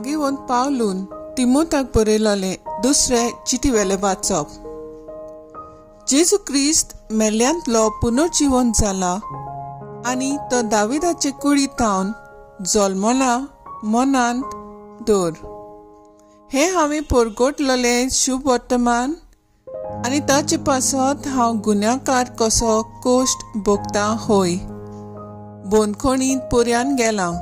भागेवंत पावलून तिमोताक बरयलोलें दुसरे चिटीवेलें वाचप. जेजू क्रिस्त मेल्ल्यांतलो पुनर्जिवन जाला आनी तो दाविदाचे कुडी थावन जल्मला मनांत दवर. हें हांवें परगटलेलें शुभ वर्तमान आनी ताचे पासत हांव गुन्यांवकार कसो कश्ट भोगता होय बंदखणींत पर्यान गेलां,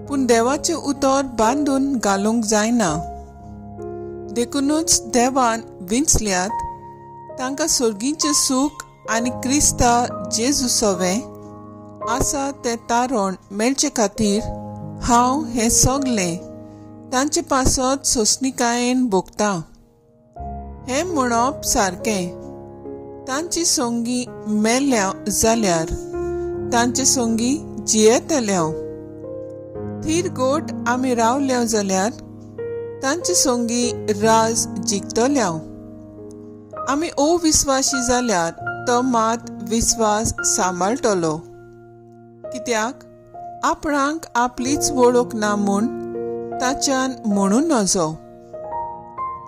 पूण देवाचें उतर बांदून घालूंक जायना. देखूनच देवान विंचल्यात तांकां सर्गीचें सूख आनी क्रिस्ता जेजू सवें आसा तें तारण मेळचे खातीर हांव हें सगलें तांचे पासत सोंसणीकायेन भोगतां. हें म्हणप सारकें, तांची संगी मेल्या जाल्यार तांचे संगी जियेतल्या, थीर गोट आमी रावल्या जाल्यार तांचे संगी राज जिखतल्या. आमी अविस्वासी जाल्यार तो मात विस्वास सांबाळटलो, कित्याक आपणाक आपलीच वळख ना म्हूण ताच्यान म्हणूं नजो.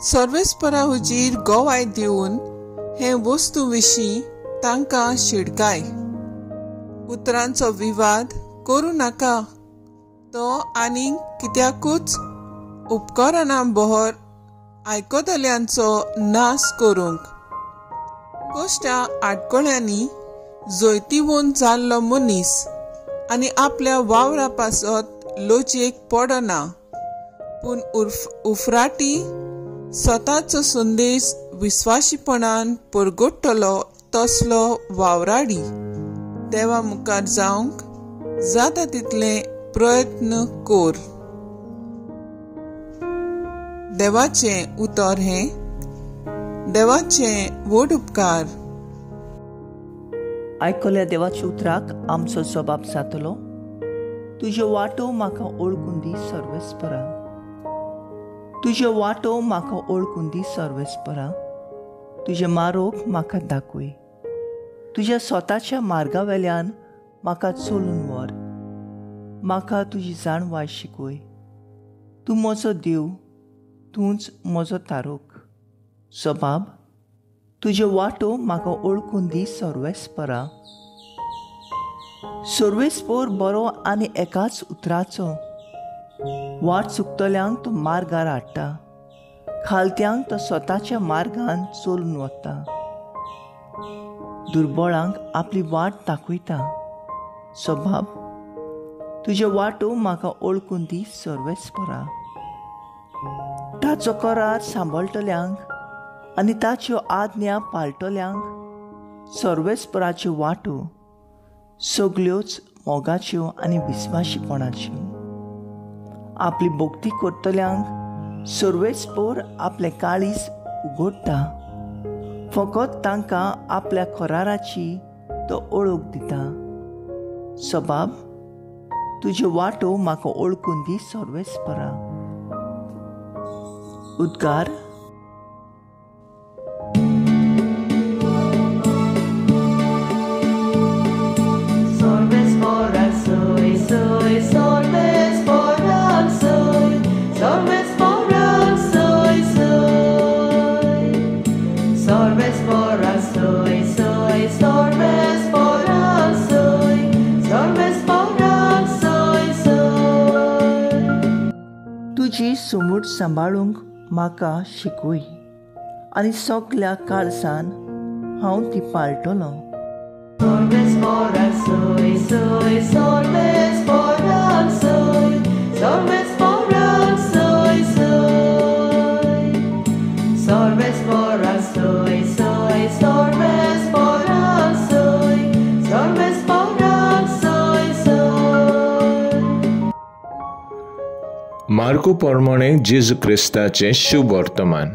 सर्वेस्परा हुजीर गोवाय दिवन हे वस्तू विशीं तांकां शिडकाय. उतरांचो विवाद करूं नाका, तो आनीक कित्याकूच उपकरणा बगर आयकतल्यांचो नाश करूंक. कश्टा आडकळ्यांनी जैतिवंत जाल्लो मनीस आनी आपल्या वावरा पासत लजेक पडना, पूण उफराटी स्वताचो संदेश विस्वाशीपणान परगटतलो तसलो वावराडी देवा मुखार जावंक जाता तितले प्रयत्न कर. देवाचें उतर हें देवाचें व्हड उपकार. आयकल्या देवाच्या उतराक आमचो जबाब जातलो. तुज्यो वाटो म्हाका ओळखून दी सर्वेस्परा, तुज्यो वाटो म्हाका ओळखून दी सर्वेस्परा, तुजें मारोग म्हाका दाखय, तुज्या स्वताच्या मार्गा वेल्यान म्हाका चलून व्हर, म्हाका तुजी जाणवाय शिकय. तूं म्हजो देव, तूंच म्हजो तारोक. सबाब, तुज्यो वाटो म्हाका ओळखून दी सर्वेस्परा. सर्वेस्पर बरो आनी एकाच उतराचो, वाट चुकतल्यांक तो मार्गार हाडटा, खालत्यांक तो स्वताच्या मार्गान चलून वता, दुर्बळांक आपली वाट दाखयता. सबाब, तुज्यो वाटो म्हाका ओळखून दी सर्वेस्परा. ताचो करार सांबाळटल्यांक आनी ताच्यो आज्ञा पाळटल्यांक सर्वेस्पराच्यो वाटो सगल्योच मोगाच्यो आनी विस्वाशीपणाच्यो. आपली भक्ती करतल्यांक सर्वेस्पर आपलें काळीज उगडटा, फकत तांकां आपल्या कराराची तो ओळख दिता. सबाब, तुज्यो वाटो म्हाका ओळखून दी सर्वेस्परा. उद्गार. तुजी सुमूट सांबाळूंक म्हाका शिकय आनी सगल्या काळसान हांव ती पाळटलो. मार्कू प्रमाणे जेजू क्रिस्ताचें शुभ वर्तमान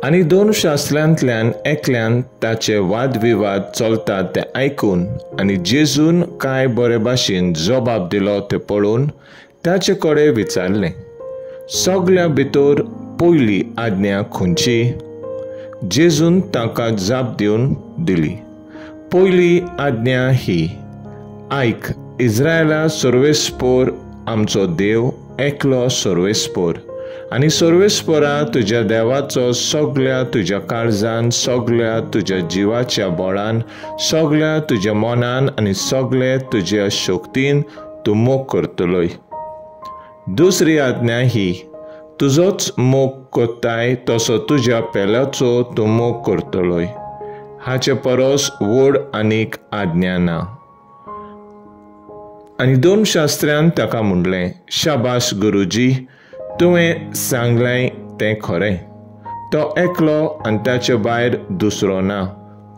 आनी दोन शास्त्रांतल्यान एकल्यान ताचे वादविवाद चलतात ते आयकून आनी जेजून कांय बरे भाशेन जबाब दिलो ते पळोवन ताचे कडेन विचारलें, सगल्या भितर पयली आज्ञा खंयची? जेजून ताका जाप दिवन दिली, पयली आज्ञा ही, आयक इस्रायला सर्वेस्पर आमचो देव एकलो सर्वेस्पोर आनी सर्वेस्पोरा तुज्या देवाचो सगळ्या तुज्या काळजान, सगळ्या तुज्या जिवाच्या बळान, सगळ्या तुज्या मनान आनी सगळे तुज्या शक्तीन तूं मोग करतलोय. दुसरी आज्ञा ही, तुजोच मोग करताय तसो तुज्या पेल्याचो तूं मोग करतलोय. हाचे परस व्हड आनीक आज्ञा ना. आनी दोन शास्त्र्यान ताका म्हणलें, शाबाश गुरुजी, तुवें सांगलें तें खरें. तो एकलो आनी ताचे भायर दुसरो ना.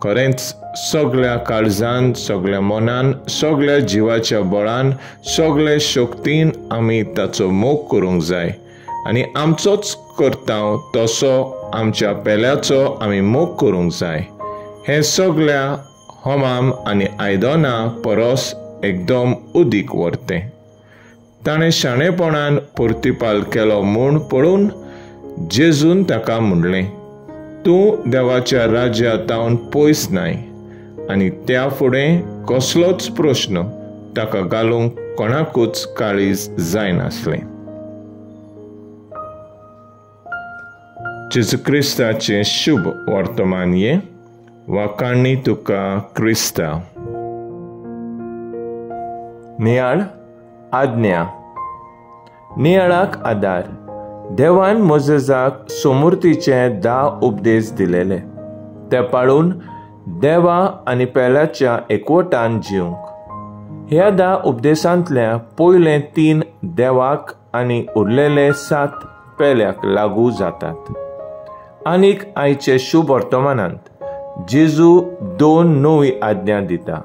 खरेंच सगळ्या काळजान, सगळ्या मनान, सगळ्या जिवाच्या बळान, सगळे शक्तीन आमी ताचो मोग करूंक जाय आनी आमचोच करता तसो आमच्या पेल्याचो आमी मोग करूंक जाय. हें सगळ्या होमाम आनी आयदनां परस एकदम उदीक व्हरतें. ताणें शाणेपणान प्रतिपाल केलो म्हूण पळोवन जेजून ताका म्हणलें, तूं देवाच्या राज्यातावन पयस नाय. आनी त्या फुडें कसलोच प्रश्न ताका घालूंक कोणाकूच काळीज जायनासलें. जेजू क्रिस्ताचें शुभ वर्तमान हें. वाखाणी तुका क्रिस्ता. नियाळ आज्ञा. नियाळाक आदार. देवान मोजेसाक सोमुर्तीचे 10 उपदेश दिलेले, ते पाळून देवा आनी पेल्याच्या एकवटान जिवंक. ह्या 10 उपदेशांतल्या पयले 3 देवाक आनी उरलेले 7 पेल्याक लागू जातात. आनीक आयचे शुभ वर्तमानांत जेजू 2 नवी आज्ञा दिता.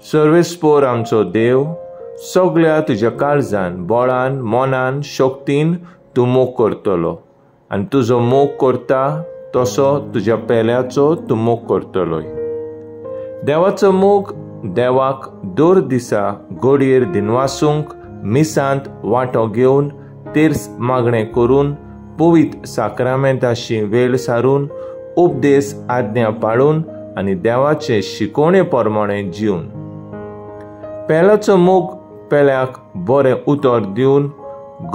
सर्वेस्पोर आमचो देव सगळ्या तुज्या काळजान, बळान, मनान, शक्तीन तूं मोग करतलो आनी तुजो मोग करता तसो तुज्या पेल्याचो तूं मोग करतलोय. देवाचो मोग देवाक दर दिसा घडयेर दिनवासूंक, मिसांत वांटो घेवन, तेर्स मागणें करून, पवित्र साक्रामेंताशी वेळ सारून, उपदेश आज्ञा पाळून आनी देवाचे शिकोवणे प्रमाणे जिवन. पेल्याचो मोग पेल्याक बरें उतर दिवन,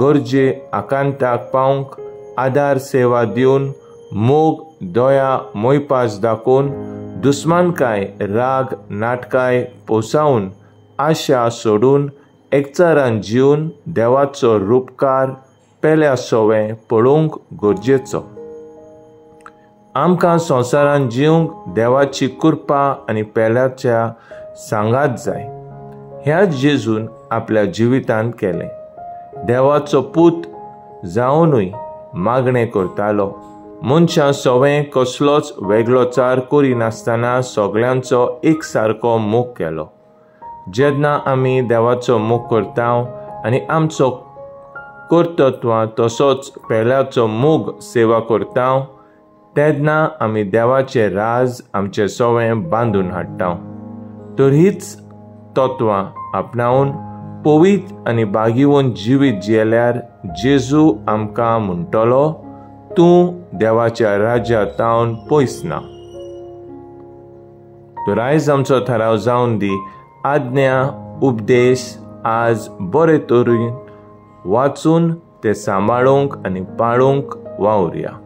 गरजे आकांताक पावंक आदार सेवा दिवन, मोग, दया, मोयपास दाखोवन, दुस्मानकाय, राग, नाटकाय पोसावन, आशा सोडून, एकचारान जिवन देवाचो रुपकार पेल्या सोवें पळोवंक गरजेचो. आमकां संवसारान जिवंक देवाची कृपा आनी पेल्याच्या सांगात जाय. ह्या जेजून आपल्या जिवितांत केलें. देवाचो पूत जावनूय मागणें करतालो. मनशां सवें कसलोच वेगळोचार करिनासतना सगळ्यांचो एक सारको मोग केलो. जेन्ना आमी देवाचो मोग करता आनी आमचो कर्तत्वां तसोच पेल्याचो मोग सेवा करता तेन्ना आमी देवाचें राज आमचे सवें बांदून हाडटा. तर हीच तत्वां आपणावन पवित्र आनी बागिवन जिवीत जियेल्यार जेजू आमकां म्हणटलो, तूं देवाच्या राज्यातावन पयस ना. तर आयज आमचो थाराव जावन दी, आज्ञा उपदेश आज बरे तरेन वाचून ते सांबाळूंक आनी पाळूंक वावुरया.